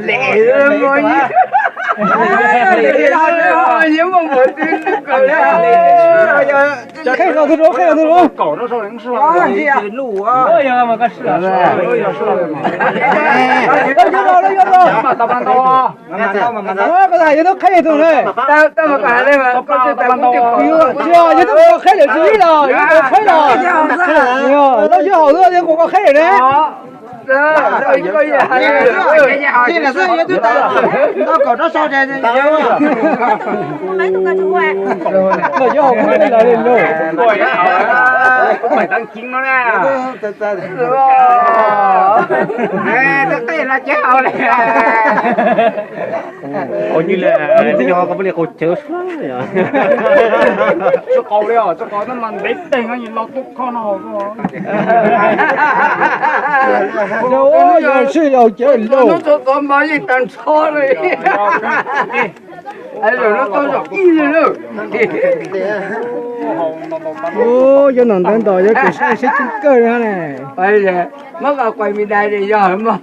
Lem, qheb ko twg rau, qheb ko twg rau. Koj tham yuav tau qheb tus ne. Tsis yog, yog tau qheb lawm tsis ib los, yog tau qheb los. Yog, Lauj Yaj Haus twb tias kom koj qheb lawm ne. Lauj Yaj Haus kuj lawv li lauj. Ua li qau li os, tsis qau no mas ntev teeg no los tuaj kho no haus. Yog sib yaus cawv lauj. Hnub txog txog mas yeej tag nrho li. Cov nom ntawv ntos yuav tsum saib seb ceeb kawg na ne. Muab qas quas me dais yog mog.